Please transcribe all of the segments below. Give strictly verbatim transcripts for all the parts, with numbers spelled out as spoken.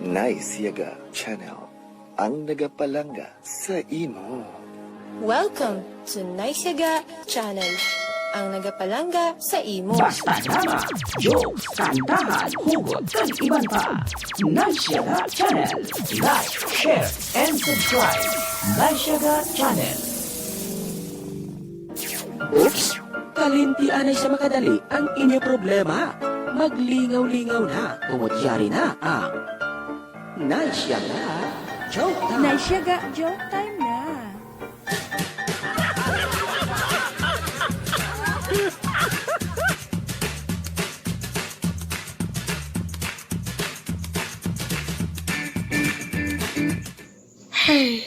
Nice Yaga Channel, ang nagapalangga sa imo. Welcome to Nice Yaga Channel, ang nagapalangga sa imo. Basta drama, jokes, kantahan, hugot, kag iban pa. Nice Yaga Channel. Like, share, and subscribe. Nice Yaga Channel. Oops! Kalimti anay sa makadali ang inyo problema. Maglingaw-lingaw na, tungod yari na ang Nice Yaga Joke Time. Nice Yaga Joke Time na. Ay,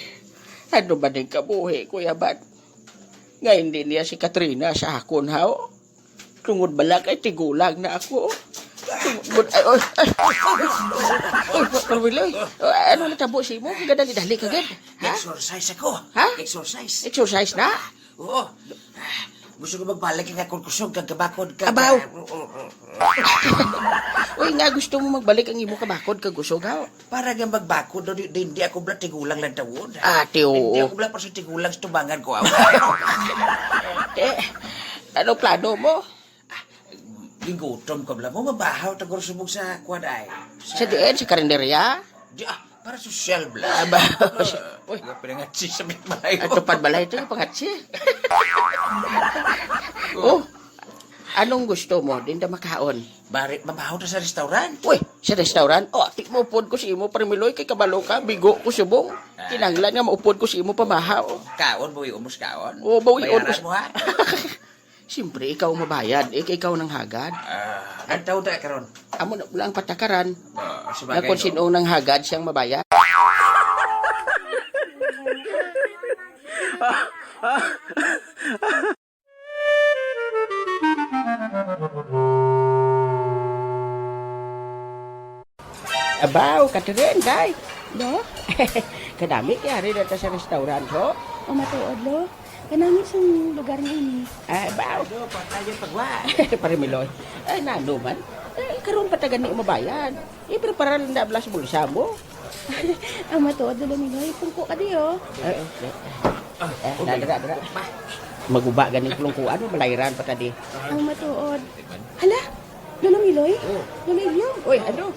ano ba ning kabuhi, Kuya Bat? Nga hindi niya si Katrina sa akon, haw? Tungod bala kay tigulang na ako. Tungod, ay, ay, ay, ay, Marwiloy, ano natabo sa imo? Kadali-dali ka gid. Ha? Exercise ako. Ha? Exercise. Exercise na? Oo. Gusto ko magbalik ang akong kusog kag kabakod ka. Abaw. Uy, nga gusto mo magbalik ang imo kabakod kag kusog, ha? Para nga magbakod, no, di, di, di ako bala tigulang lang tawon. Ate, oo. Hindi ako bala para sa tigulang sa tubangan ko, aw. Eh, ano plano mo? Gigutom ko bala mo, mabahaw ta guro subong sa kuwan ay. Sa diin, sa karinderya? Di, ah, para sosyal bala. Ah, ba? Uy. Nga pinangatsi sa may balay. Ato pad balay ito, yung pangatsi. Oh, anong gusto mo? Dinda makaon? Bari, mabahaw ta sa restaurant. Uy, sa restaurant? Oh, ati mo upod ko sa imo, Parmiloy, kay kabalo ka, bigo ko subong. Ah. Kinahanglan nga maupod ko sa imo pamahaw. Kaon, bawion mo sa kaon? Oo, bawion ko Bayaran sa mo, ha? Siyempre, ikaw ang mabayad, eh, kay ikaw nang hagad. Ah, ang taon ta karon? Amo na lang patakaran. Ah, sabagay, Nga kung no? Sino ang nanghagad, siyang mabayad. Abaw, Catherine, day. Do? Kadami kay ari na ta sa restaurant, ho? O, matuod, lo. Kanami sang lugar nga ini. Ah, abaw. Ado, patay yung pagwa. Pare Miloy. Ay, nano man. Eh, karon pa ta gani mabayad. Iprepara lang na bala sa bulsa mo. Ang matuod, Lolo Miloy. Pungko ka di, oh. Eh, eh, eh. Ah, Eh, okay. Dara, dara. Maguba gani ang pulungkuan mo, malayran pa ta di. Ang matuod. Hala, Lolo Miloy? Oh. Lolo Ilyong? Uy, ano?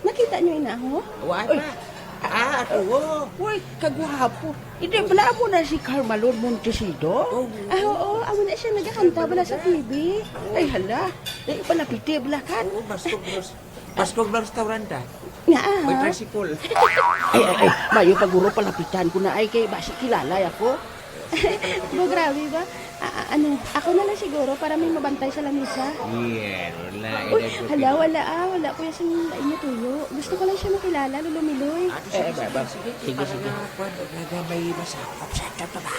Nakita niyo ina, ho? Wa Uy. pa. Ah, ako, oh. Uy, kagwapo. Hindi, bala mo na si Carmalon Montesido? Oh, Ah, oo, amo na siya nagakanta bala sa T V. Ay, hala. Eh, palapiti, bala ka. Oo, Baskog Bros. Baskog Bros restaurant, ah. Nga, ah. May tricycle. Ay, ay, ay, mayo pa guro palapitan ko na ay kay basi kilala ako. Bo, grabe ba? A-, a-, ano, ako na lang siguro para may mabantay sa lamisa. Yeah, wala. Uy, hala, wala, ah, wala ko yung sa inyo tuyo. Gusto ko lang siya makilala, Lolo Miloy. Ah, Eh, sige, ba, ba, sige, sige, sige, para sige. nga, kwan, nga, nga may masakop sa atin pa ba?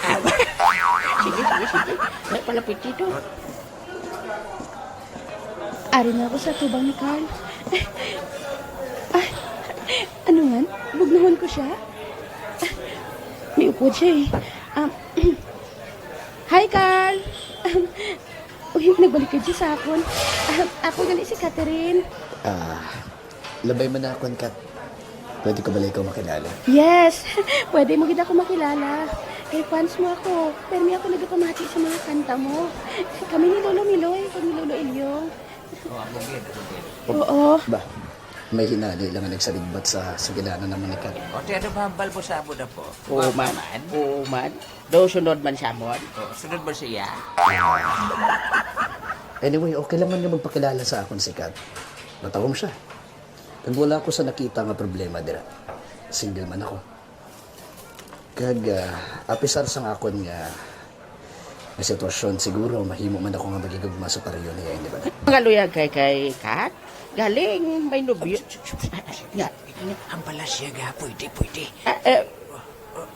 Sige, sige, sige. Ay, palapit dito. Ari na ako sa tubang ni Carl. Ay, ano man? Bugnahon ko siya? May upod siya eh. Um, hi, Carl! Um, uy, nagbalik ka dyan sa akon. Um, ako gali si Catherine. Ah, labay man na akon, Kat. Pwede ko bala ikaw makilala? Yes! Pwede mo gid ako makilala. Kay fans mo ako. Permi ako nagapamati sa mga kanta mo. Kami ni Lolo Miloy, kag ni Lolo Ilyong. Oh, ako gid, ako gid. Oo. Ba, may hinali lang ang nagsaligbat sa sugilanon naman ni Kat. O, ti ano ba hambal mo sa amo na po? Oo, Wa man. man? Oo, man. Do, sunod man sa amon. Oh, sunod mo siya. Anyway, okay lang man nga magpakilala sa akon si Kat. Matahom siya. Kag wala ko sa nakita nga problema dira. Single man ako. Kag, ah, apisar sang akon nga, nga sitwasyon, siguro mahimo man ako nga magigugma sa pareho niya, hindi ba? Pangaluyag kay, kay Kat? Galing, may nobyo. Nga, Ang pala siya nga, pwede, pwede. Ah, eh,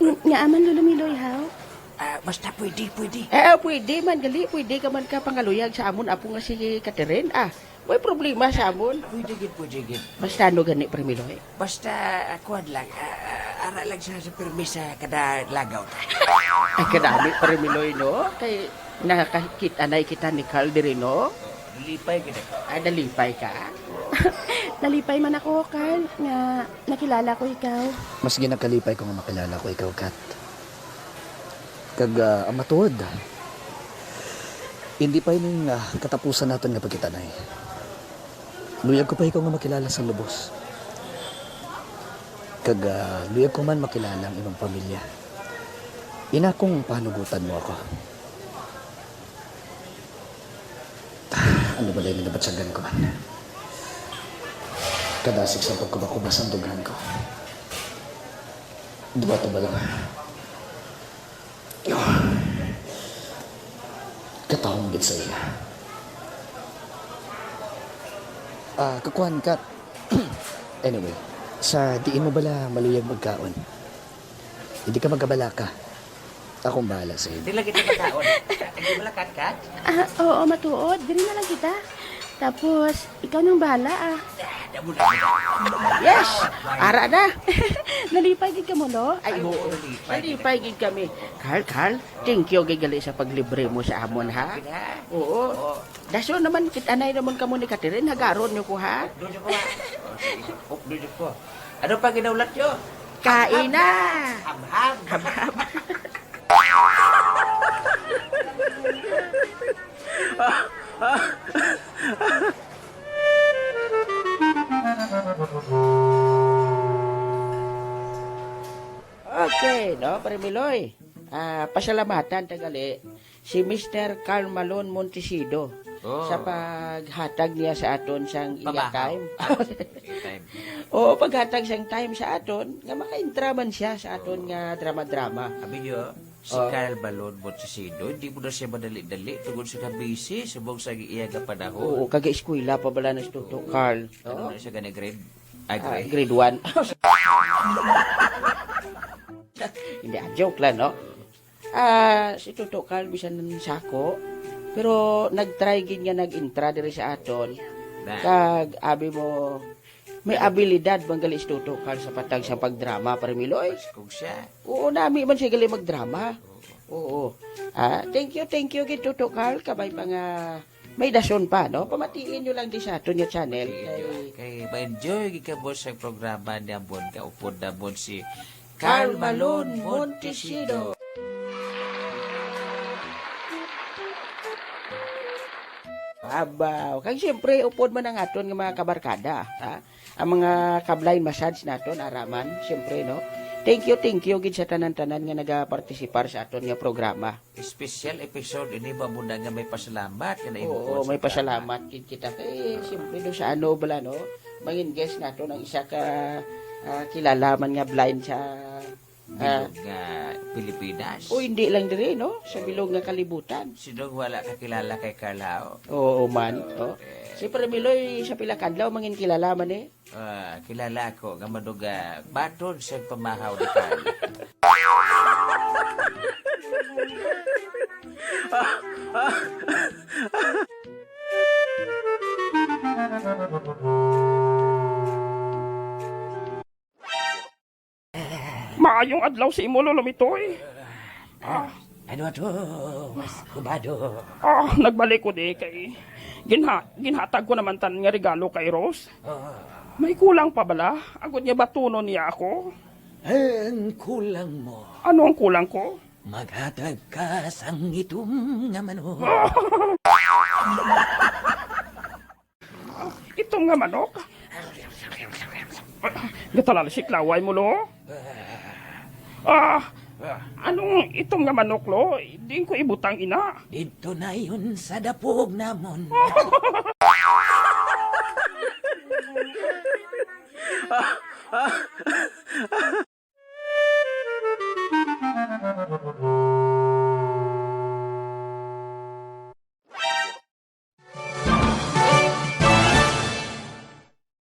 nga aman, Lolo Miloy, haw? Ah, basta pwede, pwede. Eh, ah, pwede man, gali, pwede ka man ka pangaluyag sa amon apo nga si Catherine, ah. May problema sa amon. Pwede gid, pwede gid. Basta ano gani, Pre Miloy? Basta, ah, kuwan lang, ah, ah, ara lang siya sa permi sa kada lagaw ta. Ay, kadami, Pre Miloy, no? Kay nakakita na kita ni Carl diri, no? Lipay gid ako. Ay, nalipay ka? Nalipay man ako, Carl, nga nakilala ko ikaw. Mas ginakalipay ko nga makilala ko ikaw, Kat. Kag, ah, ang matuod, hindi pa ini nga katapusan naton nga pagkitanay. Luyag ko pa ikaw nga makilala sa lubos. Kag, ah, luyag ko man makilala ang imong pamilya. Ina, kung panugutan mo ako. Ano ba lang yung nabatyagan ko man? Kadasig sa pagkubakubas ang dughan ko. Duwa to ba lang? Katahong gid sa iya. Ah, kakuan ka. Anyway, sa diin mo bala maluyag magkaon? Hindi ka magabalaka. Akong bahala sa imo. Di lagi kita kaon. Hindi mo lakat, Kat? Ah, oo, matuod. Diri na lang kita. Tapos, ikaw nang bahala, ah. Yes! Ara na! Nalipay gid kamo, no? Ay, oo, nalipay gid kami. Carl, Carl, thank you gid gali sa paglibre mo sa amon, ha? Oo. Daso naman, kit-anay naman kamo ni Catherine, hagaron niyo ko, ha? Doon ko, ha? Oh, sige. Oh, doon ko. Ano pa ginaulat niyo? Kain na! Habhab! Habhab! Okay, no, Pare Miloy? Ah, pasalamatan ta gali si Mister Carl Malone Montesido sa paghatag niya sa aton sang iya time. Oo, paghatag sang time sa aton nga makaintra man siya sa aton nga drama-drama. Abi niyo, si Carl Malone Montesido, hindi mo na siya madali-dali tungod sa kabisi subong sa iya nga panahon. Oo, kaga-eskwela pa bala na si Toto Carl. Ano na siya gani, grade? Ah, grade one. Hindi, ah, joke lang, no? Ah, si Toto Carl bisan sako, pero nag-try gid nga nag-intra diri sa aton. Kag abi mo, may abilidad man gali si Toto Carl sa patag sa pagdrama, Pare Miloy. Kung siya. Oo, nami man siya gali magdrama. Oo. Ah, thank you, thank you gid, Toto Carl. Kabay pa nga may dason pa, no? Pamatiin nyo lang di sa aton nga channel. Kay, kay ma-enjoy gid kamo sa programa ni amon, kaupod namon si Carl Malone Montesido. Abaw. Kag siyempre, upod man ang aton nga mga kabarkada, ha? Ang mga kablain massage naton, araman, siyempre, no? Thank you, thank you gid sa tanan-tanan nga nagapartisipar sa aton nga programa. Special episode ini, mamuna nga may pasalamat nga nahimuon. Oo, may pasalamat gid kita. Kay, siyempre, do sa ano bala, no? Mangin guest naton ang isa ka, ah, kilala man nga blind sa, ah, bilog nga Pilipinas. O, hindi lang diri, no? Sa bilog nga kalibutan. Sino ang wala kakilala kay Carl Hao? Oo man, no? Okay. Si Pare Miloy, sa pila ka adlaw, mangin kilala man, eh. Ah, kilala ako nga maduga baton sa pamahaw ni Carl. Maayong adlaw sa imo, Lolo Mitoy. Ah, ano ato, Mas Kubado? Ah, nagbalik ko di kay ginha-, ginhatag ko naman tan nga regalo kay Rose. Ah. May kulang pa bala? Agod niya batunon niya ako. Ang kulang mo. Ano ang kulang ko? Maghatag ka sang itom nga manok. Itom nga manok? Gatalalsik laway mo, lo? Ah, anong itom nga manok, lo? Diin ko ibutang ina? Didto na yun sa dapog namon.